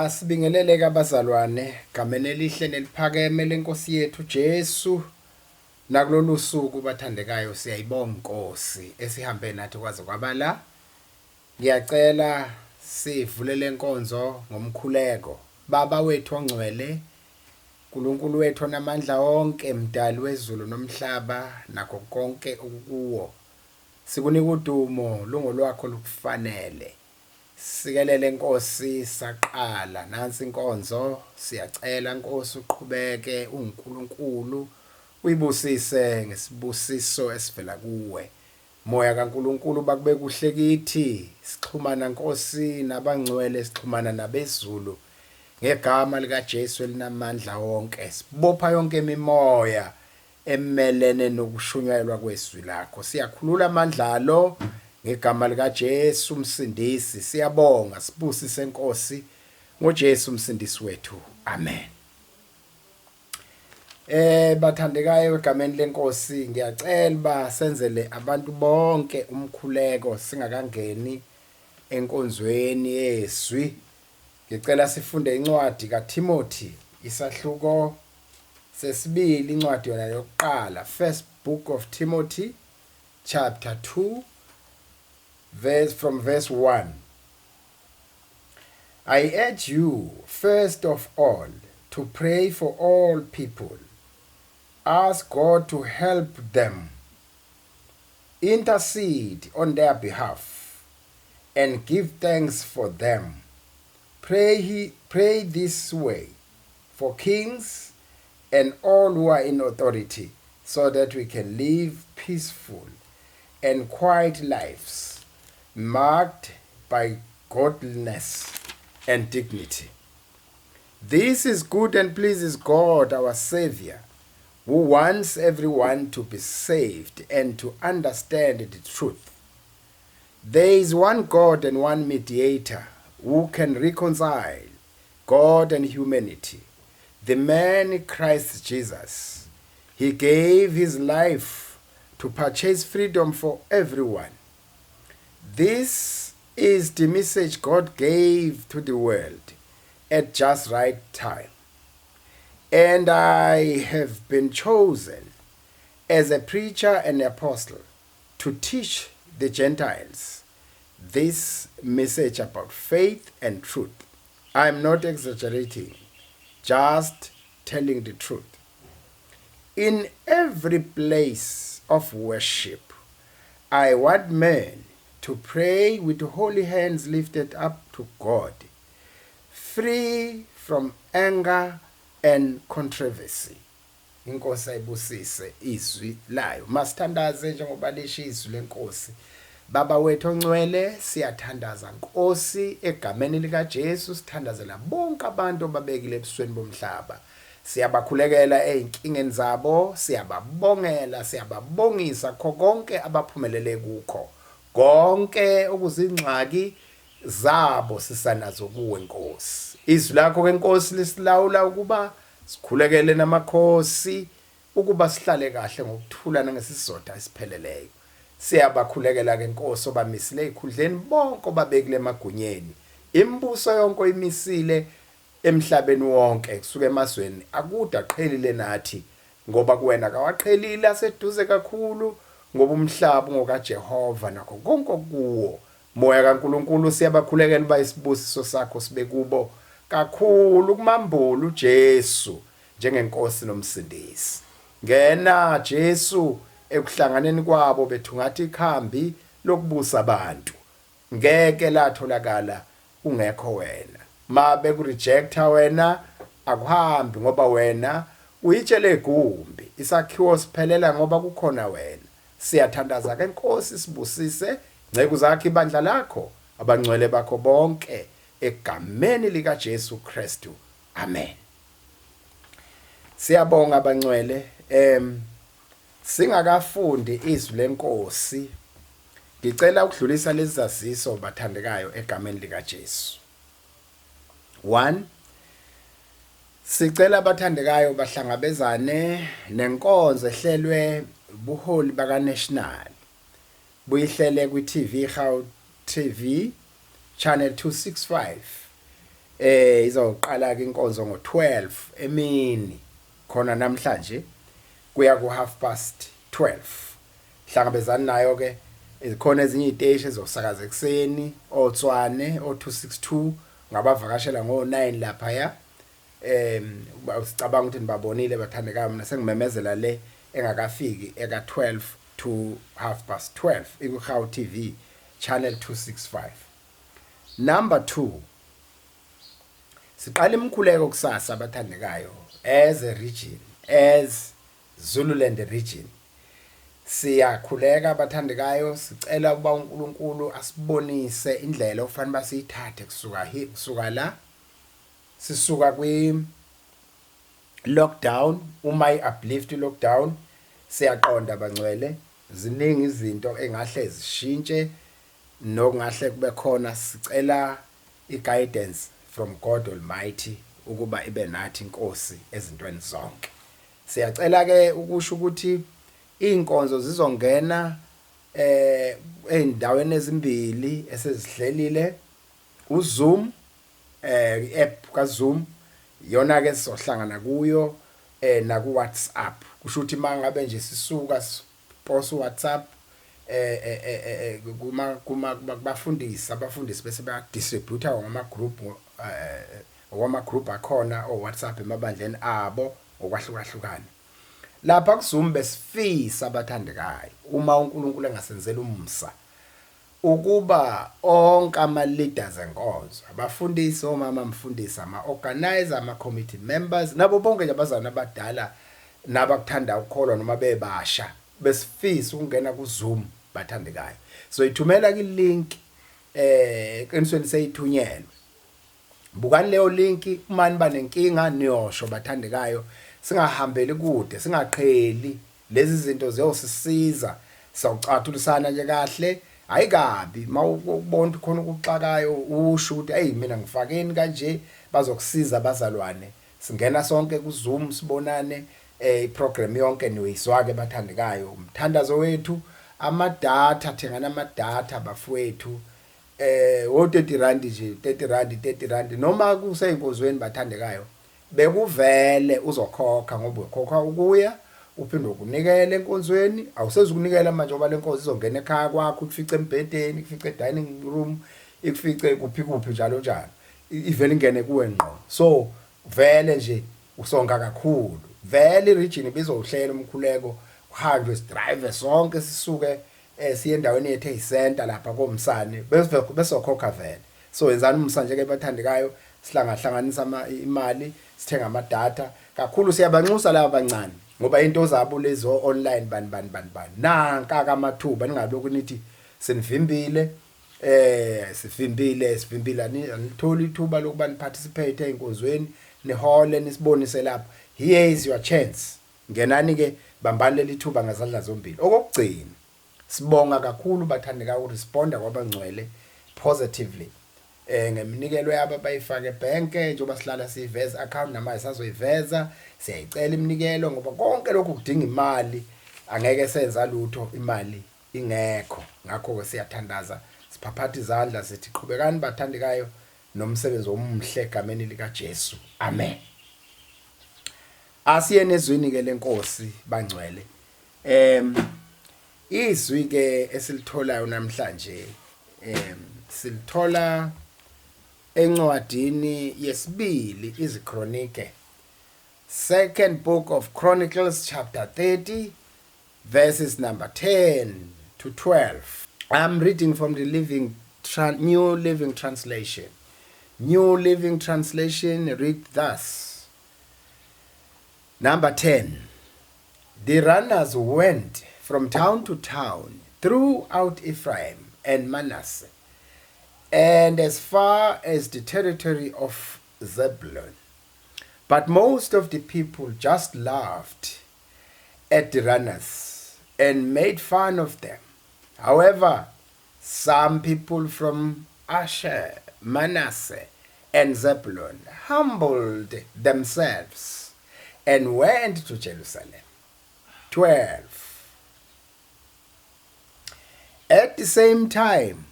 Asibingelele abazalwane gameni elihle neliphakeme lenkosi yethu Jesu. Nakulolu suku bathandekayo siyayibonga inkosi esihambe nathi kwaze kwabala. Ngiyacela sivule lenkonzo ngomkhuleko. Baba wethu ongcwele, uNkulunkulu wethu onamandla onke, mdali wezulu nomhlaba nakho konke okukuwo. Sikunika udumo lungolwakho lukufanele. Sikelele Nkosi saqala nansi inkonzo siyacela Nkosi uqhubeke unguNkulunkulu uyibusise ngesibusiso esivela kuwe. Moya kaNkulunkulu bakube kuhle kithi sixhumana Nkosi nabangcwele sixhumana nabezulu ngegama likaJesu elinamandla wonke sibopha yonke imimoya emelene nokushunyayelwa kwezwi lakho. Siyakhulula amandla alo ngegama likaJesu umsindisi. Siyabonga, sibusise Nkosi ngoJesu umsindisi wethu. Amen. Bathandekayo egameni lenkosi ngiyacela ba senzele abantu bonke umkhuleko singakangeni enkonzweni yezwi. Ngicela sifunde incwadi kaTimothy isahluko sesibili incwadi yona yokuqala first book of Timothy chapter 2 verse from verse 1. I urge you first of all to pray for all people. Ask God to help them. Intercede on their behalf and give thanks for them. Pray this way for kings and all who are in authority, so that we can live peaceful and quiet lives marked by godliness and dignity. This is good and pleases God our Savior, who wants everyone to be saved and to understand the truth. There is one God and one mediator who can reconcile God and humanity, the man Christ Jesus. He gave his life to purchase freedom for everyone. This is the message God gave to the world at just right time. And I have been chosen as a preacher and apostle to teach the Gentiles this message about faith and truth. I'm not exaggerating, just telling the truth. In every place of worship, I want men to pray with holy hands lifted up to God, free from anger and controversy. Inkosi ayibusise izwi layo. Masithandaze njengoba lisho izwi lenkosi. Baba wethu ongcwele, siyathandaza Nkosi egameni likaJesu, sithandazela bonke abantu obabekile ebusweni bomhlaba. Siyabakhulekela ezinkingeni zabo, siyababongela, siyababongisa kho konke abaphumelele kukho. Konke okuzingxaki zabo sisanazo kuwe Nkosi. Izwi lakho ke Nkosi lisilawula ukuba sikhulekele namakhosi ukuba sihlale kahle ngokuthula nangesizotha esipheleleyo. Siyabakhulekela ke Nkosi obamisile ezikhundleni bonke obabekile emagunyeni. Imibuso yonke oyimisile emhlabeni wonke kusuka emazweni akude aqhelile nathi ngoba kuwena kawaqhelile aseduze kakhulu ngoba umhlaba ungokaJehova nakho konke okuwo. Moya kaNkulunkulu siyabakhulekela uba isibusiso sakho sibe kubo kakhulu kumambula uJesu njengenkosi nomsindisi. Ngena Jesu ekuhlanganeni kwabo bethungatha ikhambi lokubusa abantu. Ngeke latholakala ungekho wena. Ma bekurejecta wena akuhambi ngoba wena uyitshele egumbi. Isakhiwo siphelela ngoba kukhona wena. Siyathandaza ke Nkosi sibusise nceku zakho ibandla lakho abangcwele bakho bonke egameni lika Jesu Kristu. Amen. Siyabonga abangcwele singakafundi izwi lenkosi ngicela ukudlulisa lezi zaziso bathandekayo egameni lika Jesu. 1 Sicela abathandekayo bahlangabezane nenkonzo ehlelwe buholi baka National buyihlele kwi TV Gaut TV channel 265 Izoqala ke inkonzo ngo12 emini khona namhlanje kuya ku 12:30. Hlangabezani nayo ke, ikhona ezinye iziteshi ezosakaza ekseni, oTswane o262 ngabavakashela ngo9 lapha ya. Sicabanga ukuthi nibabonile bathandekayo, mina sengimemezela le engakafiki eka 12 to 12:30 iku TV channel 265. Number 2, siqala imkhuleko kusasa abathandekayo as a region, as Zululand region. Siyakhuleka abathandekayo, sicela ukuba uNkulunkulu asibonise indlela ofanele basiyithathe kusuka la sisuka kwi lockdown, uma i-uplift lockdown. Siyaqonda bangcwele, ziningi izinto engahle zishintshe nokungahle kube khona. Sicela i-guidance from God Almighty ukuba ibe nathi inkosi ezintweni zonke. Siyacela ke ukusho ukuthi inkonzo zizongena eindaweni ezimbili esezihlelile, uZoom, i-app kaZoom yona ke sizohlangana kuyo, na ku WhatsApp. Kusho ukuthi mangabe nje sisuka post WhatsApp kuma kubafundisi, abafundisi bese baya distribute ngama group, okwama group akhona o WhatsApp emabandleni abo ngokwahlukahlukana. Lapha kuZoom besifisa abathandekayo, uma uNkulunkulu engasenzela umusa, ukuba onke ama leaders enkonzo, abafundisi, omama mfundisi, ama organizer, ama committee members, nabo bonke nje abazalwane abadala nabakuthanda ukukholwa noma bebasha, besifisa ukungena ku Zoom bathandekayo. So ithumela ki link, eqinisweni seyithunyelwe. Bukani leyo link, uma niba nenkinga niyosho bathandekayo. Singahambeli kude, singaqheli, lezi zinto ziyosisiza. Sawucathulisana nje kahle, ayikabi mawubona ukuthi khona ukuxakayo, usho ukuthi hey, mina ngifakeni kanje, bazokusiza abazalwane. Singena sonke ku Zoom sibonane, iprogram yonke niyoyizwa ke bathandekayo. Umthandazo wethu, ama data, thengana ama data bafowethu, wo 30 rand nje, 30 rand, 30 rand, noma kuseyinkonzweni bathandekayo, bekuvele uzokhokha ngoba ukhokha ukuya uphinde ukunikele enkonzweni. Awusezukunikela manje ngoba lenkonzo izongena ekhaya kwakho, ikufice embhedeni, ikufice dining room, ikufice kuphi kuphi njalo njalo, ivele ingene kuwe ngqo. So vele nje usonga kakhulu. Vele iregion ibizowuhlela umkhuleko, kuhanjwe sidrive sonke sisuke siye endaweni yethu eyisenta lapha komsane, bese besokhokha vele. So yenzani umusa nje ke bathandekayo, sihlangahlanganisa imali sithenga ama data kakhulu. Siyabanxusa laba abancane ngoba into zabo lezo online bani bani bani bani. Nanka kamathuba, ningalokhu nithi sinivimbile, sivimbile, sivimbile, anitholi ithuba lokuba niparticipate einkonzweni, nihole, nisibonise lapho. Here is your chance, ngenani ke, bambani leli thuba ngezandla zombili. Okokugcina, sibonga kakhulu bathandeka uresponda kwabangcwele positively ngeminikelo yabo abayifaka ebank, njengoba sihlala siyiveza account namanje sazoyiveza. Siyayicela iminikelo ngoba konke lokhu kudinga imali, angeke senza lutho imali ingekho. Ngakho ke siyathandaza, siphaphatha izandla, sithi qhubekani bathandekayo nomsebenzi omuhle egameni lika Jesu, amen. Asiyene ezwini ke lenkosi bangcwele. Izwi ke esilitholayo namhlanje silithola encwadini yesibili iziKronike, Second Book of Chronicles, chapter 30, verses number 10 to 12. I'm reading from the New Living Translation. New Living Translation read thus. Number 10. The runners went from town to town throughout Ephraim and Manasseh, and as far as the territory of Zebulun. But most of the people just laughed at the runners and made fun of them. However, some people from Asher, Manasseh, and Zebulun humbled themselves and went to Jerusalem. 12. At the same time,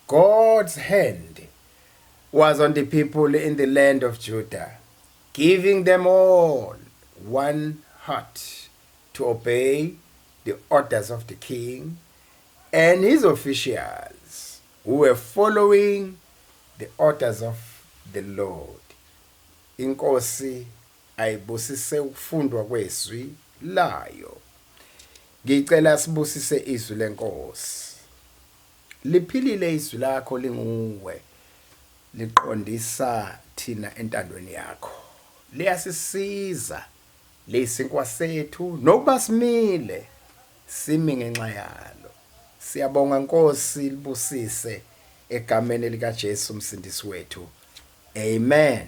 God's hand was on the people in the land of Judah, giving them all one heart to obey the orders of the king and his officials who were following the orders of the Lord. Inkosi ayibusise ukufundwa kwezwi layo. Ngicela sibusise izwi lenkosi. Liphilile izwi lakho linguwe liqondisa thina entandweni yakho. Liyasisiza liyisinkwa sethu nokuba simile simi ngenxa yalo. Siyabonga Nkosi libusise egameni lika Jesu umsindisi wethu. Amen.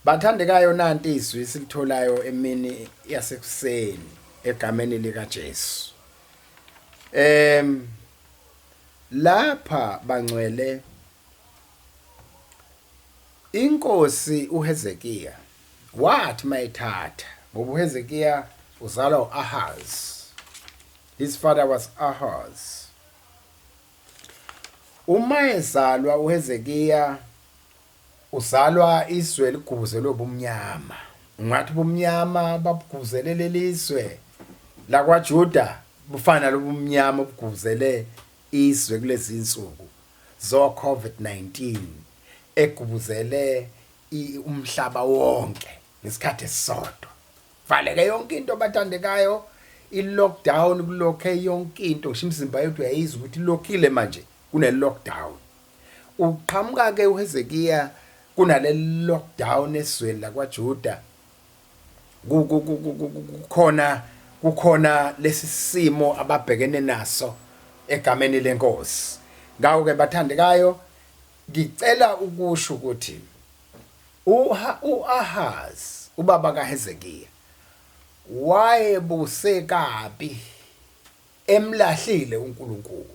Bathandekayo nanti izwi silitholayo emini yasekuseni egameni lika Jesu. Lapha bangcwele inkosi uHezekiya wathi mayithatha ngoba uHezekiya uzalwa uAhaz. His father was Ahaz. Uma ezalwa uHezekiya uzalwa izwe ligubuzelwe ubumnyama. Ungathi ubumnyama babugubuzele lelizwe lakwaJuda bufana lobumnyama obugubuzele izwe kulezi insuku zo COVID-19 egubuzele umhlaba wonke ngesikhathi esisodwa. Valeke yonke into bathandekayo i-lockdown kulokhe yonke into ngisho imizimba yethu uyayizwa ukuthi ilokhile manje kune lockdown. Uqhamuka ke uHezekiya kunale lockdown esizweni lakwaJuda kukhona kukhona lesi simo ababhekene naso egameni lenkosi. Ngakho ke bathandekayo ngicela ukusho ukuthi uAhaz ubaba kaHezekiya wayebuse kabi emlahlile uNkulunkulu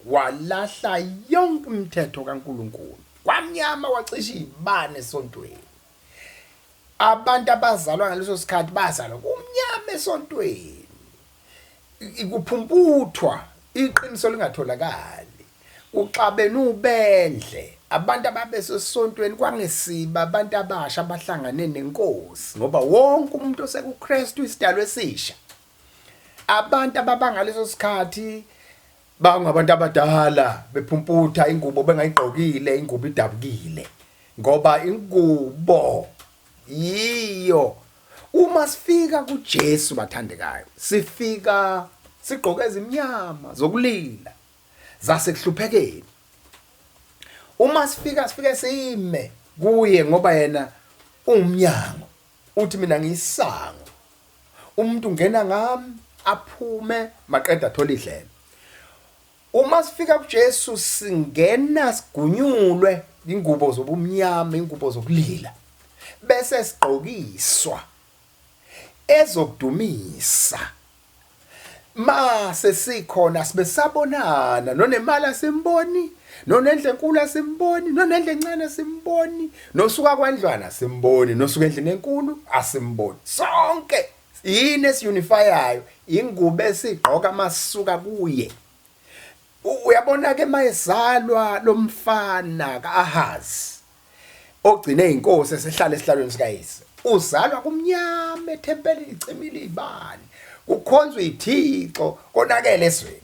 walahla yonke imithetho kaNkulunkulu kwamnyama wacisha izibane esontweni abantu abazalwa ngaleso sikhathi bazalwa kumnyama esontweni ikuphumputhwa iqiniso lingatholakali kuxabene ubendle abantu ababesesontweni kwangesiba abantu abasha abahlangane nenkosi ngoba wonke umuntu osekuKristu isidalwa esisha abantu ababangaleso sikhathi bangabantu abadala bephumputha ingubo bengayigqokile ingubo idabukile ngoba ingubo yiyo uma sifika kuJesu bathandekayo sifika sigqoke ezimnyama zokulila zasekuhluphekeni uma sifika sifike sime kuye ngoba yena ungumnyango uthi mina ngiyisango umuntu ungena ngami aphume maqeda athola idlelo uma sifika kuJesu singena sigunyulwe ingubo zobumnyama ingubo zokulila bese sigqokiswa ezokudumisa mase sikhona sibe sabonana nonemali asimboni nonendle enkulu asimboni nonendle encane asimboni nosuka kwandlwana asimboni nosuka endlini enkulu asimboni sonke yini esiunifyayo ingubo esigqoka masuka kuye uyabona ke mayezalwa lomfana kaAhazi ogcine inkosi esehlala esihlalweni sikayise uzalwa kumnyama ethempelini icimile izibani kukhonzwa ithixo konakele ezweni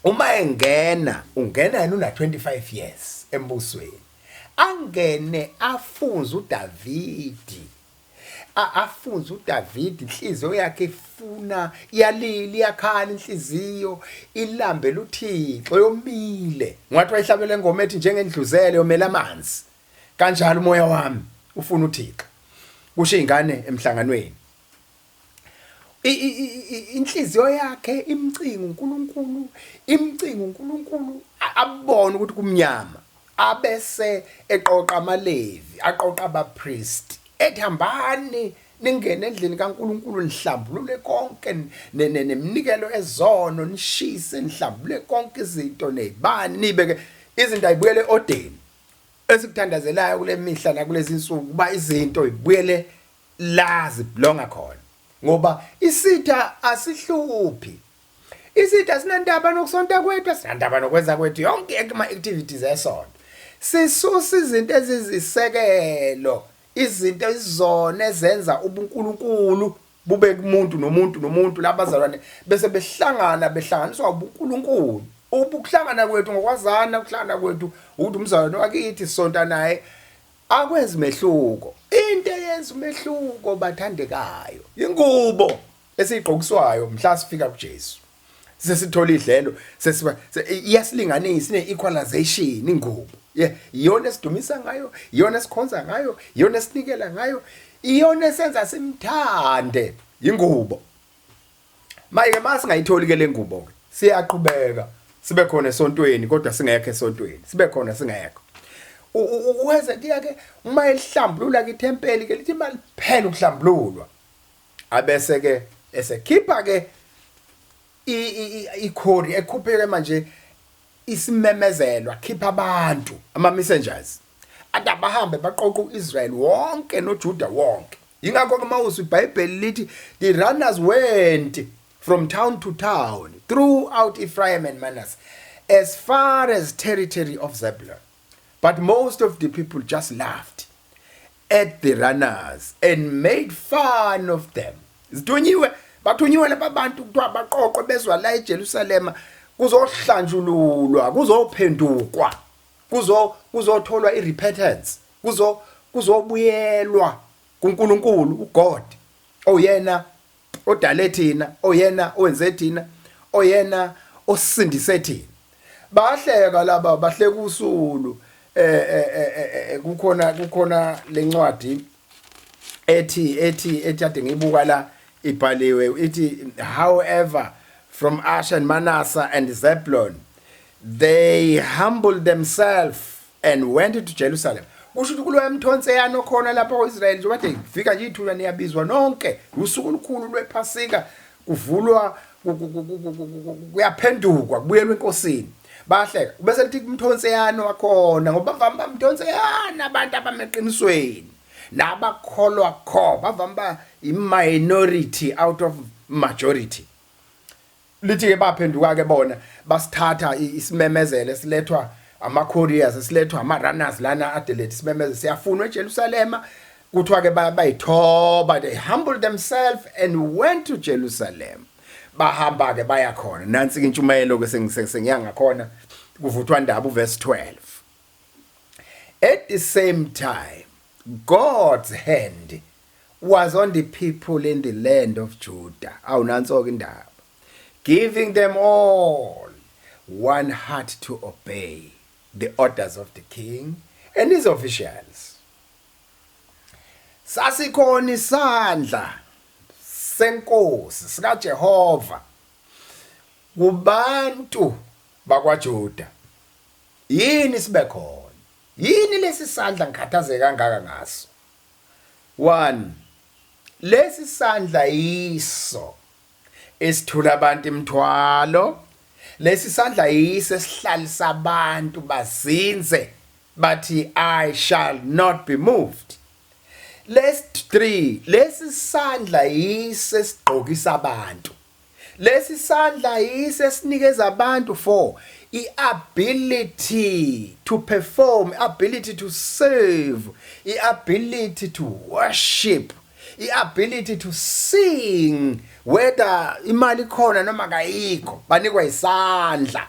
uma engena ungena yena una 25 years embusweni angene afunze uDavidi afunze uDavidi inhliziyo yakhe ifuna iyalila iyakhala inhliziyo ilambela uThixo yomile ngathi wayihlabela ingoma ethi njengendluzele yomela amanzi kanjalo umoya wami ufuna uThixo kusho izingane emhlanganweni inhliziyo yakhe imcinga uNkulunkulu imcinga uNkulunkulu abone ukuthi kumnyama abese eqoqa amaLevi aqoqa abapriest ethi hambani ningene endlini kaNkulunkulu nihlambulule konke neminikelo ezono nishise nihlambulule konke izinto nezibani nibeke izinto ayibuyele eodeni esikuthandazelayo kule mihla nakulezi insuku kuba izinto ibuyele la zibelonga khona ngoba isitha asihluphi isitha sinandaba nokusonta kwethu asinandaba nokwenza kwethu yonke ama activities esonto. Sisusa izinto ezizisekelo, izinto izona ezenza ubuNkulunkulu bube kumuntu nomuntu nomuntu labazalwane bese behlangana behlanganiswa ubuNkulunkulu. Ukuhlangana kwethu ngokwazana, ukuhlangana kwethu ukuthi umzalwane wakithi sonta naye akwenzi mehluko. Into eyenza umehluko bathandekayo ingubo esiyigqokiswayo mhla sifika kuJesu. Sesithola idlelo sesiba iyasilinganisa ine equalization ingubo. Iyona esidumisa ngayo, iyona esikhonza ngayo, iyona esinikela ngayo, iyona esenza simthande ingubo. Manje masingayitholi ke lengubo ke siyaqhubeka sibe khona esontweni kodwa singekho esontweni sibe khona singekho. UHezekiya ke uma elihlambulula ke ithempeli ke lithi maliphela ukuhlambululwa abese ke esekhipha ke ikhori ekhupheke manje isimemezelo akhipha abantu ama messengers athi abahambe baqoqa uIsrael wonke noJuda wonke. Yingakho ke mawuzwa iBhayibheli lithi the runners went from town to town throughout Ephraim and Manasseh as far as territory of Zebulun. But most of the people just laughed at the runners and made fun of them. Zithunyiwe, bathunyiwe laba bantu kuthiwa baqoqwe bezwa la eJerusalema kuzohlanjululwa, kuzophendukwa, kuzo kuzotholwa irepentance, kuzo kuzobuyelwa kuNkulunkulu uGod oyena odale thina, oyena owenze thina, oyena osindise thina. Bahleka laba bahleka usulu eh, eh, eh, eh kukhona kukhona lencwadi ethi ethi ethi ade ngibuka la ibhaliwe ithi however from Asher and Manasseh and Zebulun they humbled themselves and went to Jerusalem. Kusho ukuthi kuloya mthonseyana okhona lapha ko-Israyeli njengoba kade kufika nje ithuna niyabizwa nonke usuku olukhulu lwePhasika kuvulwa kuyaphendukwa kubuyelwa enkosini. Bahleka bese lithi kumthonseyana wakhona ngoba bavame bamthonseyana abantu abameqinisweni nabakholwa kho bavame ba i-minority out of majority. Lithi-ke baphenduka-ke bona basithatha isimemezelo esilethwa ama-couriers esilethwa ama-runners lana adelethe isimemezelo siyafunwa eJerusalema. Kuthiwa-ke bayithoba, they humbled themselves and went to Jerusalem. Bahamba-ke baya khona. Nansi-ke intshumayelo-ke sengiya ngakhona kuvuthwa ndaba uverse 12. At the same time God's hand was on the people in the land of Judah. Awu nanso-ke indaba. Giving them all one heart to obey the orders of the king and his officials. Sasikhona isandla senkosi sikaJehova kubantu bakwaJuda. Yini sibe khona? Yini lesi sandla ngikhathazeke kangaka ngaso? 1 Lesi sandla yiso esithula abantu imithwalo. Lesi sandla yiso esihlalisa abantu bazinze bathi I shall not be moved. Lesi 3 lesi sandla yiso esigqokisa abantu. Lesi sandla yiso esinikeza abantu 4 i-ability to perform, ability to serve, i-ability to worship, i-ability to sing whether imali ikhona noma kayikho, banikwa isandla.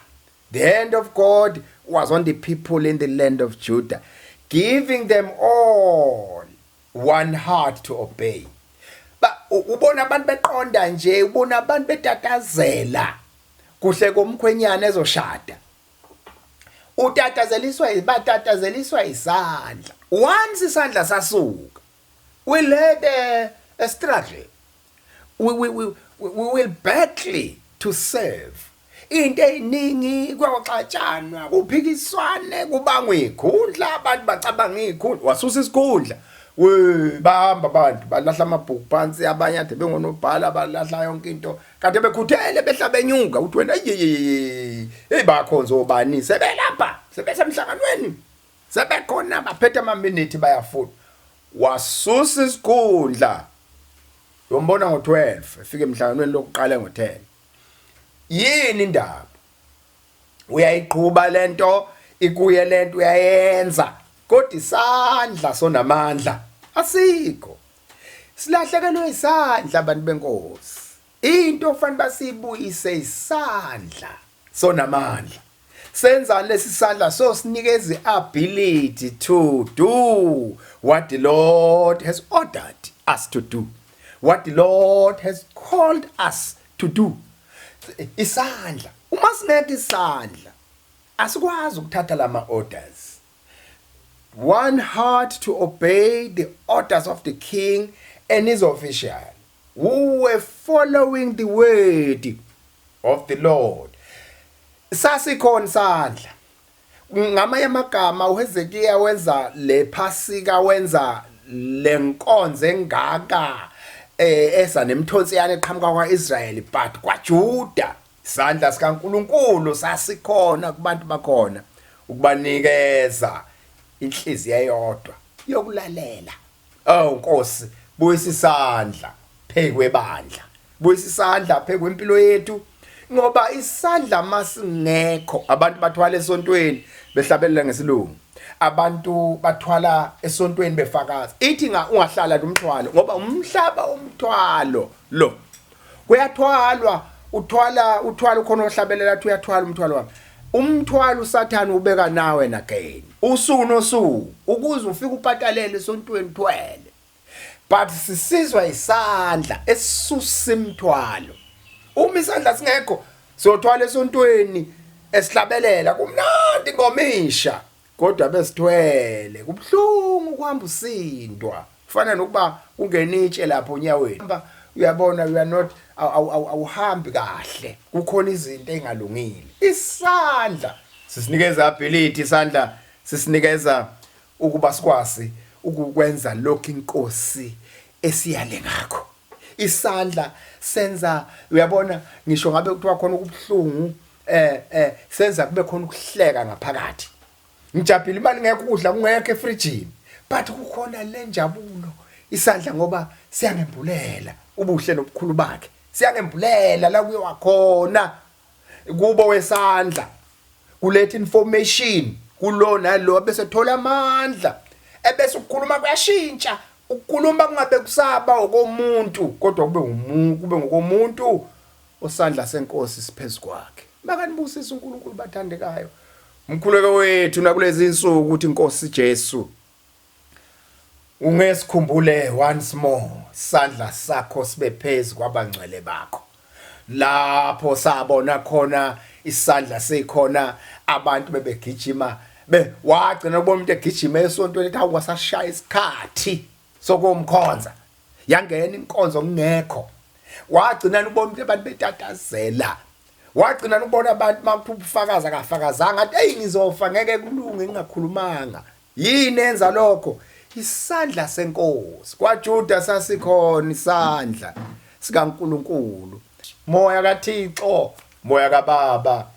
The hand of God was on the people in the land of Judah, giving them all one heart to obey. Ba ubona abantu beqonda nje, ubona abantu betatazela kuhle komkhwenyana ezoshada. Utatazeliswa batatazeliswa isandla. Once isandla sasuka, we'll have a struggle. We will battle to serve. Into eziningi kwaxatshanwa, kuphikiswane, kubangwe ikhundla, abantu bacabanga ikhundla, wasusa isikhundla. We bahamba abantu balahla amabhuku phansi, abanye ade bengonobhala balahla yonke into. Kade bekhuthele behla benyuka uthi wena hey hey bakhonza obani sebelapha sebesemhlanganweni sebekhona baphethe amaminithi bayafuna. Wasusa isikhundla. Yombona ngo-12 efika emhlanganweni lokuqala ngo-10. Yini indaba? Uyayiqhuba lento Ikuye lento uyayenza kodwa isandla sonamandla asikho. Silahlekelwe isandla abantu benkosi. Into ofanele basibuyise isandla sonamandla. Senzani lesi sandla so sinikeza i-ability to do what the Lord has ordered us to do. What the Lord has called us to do. Isandla. Uma singekho isandla asikwazi ukuthatha lama orders. One heart to obey the orders of the king and his official who were following the word of the Lord. Sasikhona isandla. Ngamanye amagama uHezekiya wenza le Phasika wenza lenkonzo engaka eh esa nemthonsiyane eqhamuka kwaIsrael but kwaJuda isandla sikaNkuluNkulu sasikhona kubantu bakhona ukubanikeza inhliziyo eyodwa yokulalela. Oh Nkosi, buyisa isandla phekwebandla. Buyisa isandla phekwempilo yethu ngoba isandla masingekho abantu bathwala esontweni behlabelela ngesilungu. Abantu bathwala esontweni befakaza. Ithi ungahlala nomthwalo ngoba umhlaba umthwalo lo. Kuyathwalwa uthwala uthwala ukhona ohlabelela athi uyathwala umthwalo wami. Umthwalo uSathane ubeka nawe nagain. Usuku nosuku ukuze ufike upatalele esontweni uthwele. But sisizwa isandla esisusa imithwalo. Uma isandla singekho siyothwala esontweni esihlabelela kumnandi ngomisha kodwa besithwele kubuhlungu ukuhamba usindwa kufana nokuba kungena itshe lapho onyaweni uyabona you are not awuhambi kahle kukhona izinto engalungile isandla sisinikeza ability isandla sisinikeza ukuba sikwazi ukukwenza lokhu inkosi esiyale ngakho isandla senza uyabona ngisho ngabe kuthiwa khona ukubuhlungu eh eh senza kube khona ukuhleka ngaphakathi ngijabhile imali ngekho ukudla kungekho efrijini but kukhona le njabulo isandla ngoba siyangembulela ubuhle nobukhulu bakhe siyangembulela la kuyiwa khona kubo wesandla kuletha information kulo nalo bese thola amandla ebese ukukhuluma kuyashintsha ukukhuluma kungabe kusaba okomuntu kodwa kube umuntu kube ngokomuntu osandla senkosi siphezu kwakhe makanibusise uNkulunkulu bathandekayo umkhuleko wethu nakulezi insuku ukuthi inkosi Jesu ungesikhumbule once more sandla sakho sibe phezu kwabangcwele bakho lapho sabona khona isandla sikhona abantu bebegijima be wagcina kubona umuntu egijima esontweni ethi awasashaya isikhathi sokomkhonza yangena inkonzo kungekho wagcina ubona ukuthi abantu betatazela wagcina ukubona abantu makuthiwa ubufakazi akafakazanga athi eyi ngizofa ngeke kulunge ngingakhulumanga yini enza lokho isandla senkosi kwaJuda sasikhona isandla sikaNkuluNkulu moya kaThixo moya kaBaba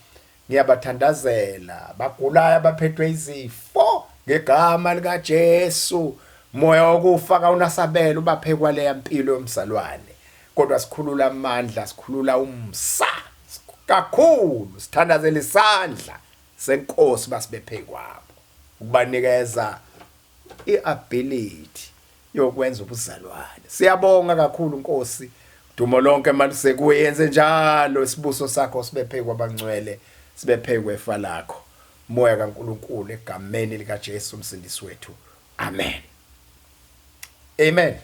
ngiyabathandazela bagulayo abaphethwe izifo ngegama likaJesu moya wokufa kawunasabelo ubaphe kwaleya mpilo yomzalwane kodwa sikhulula amandla sikhulula umsa kakhulu sithandazela isandla senkosi basibephe kwabo ukubanikeza iability yokwenza ubuzalwane siyabonga kakhulu Nkosi dumo lonke maluse kuwe yenze njalo isibuso sakho sibephe kwabangcwele sibephe kwefa lakho moya kaNkuluNkulu egameni likaJesu umsindisi wethu amen amen.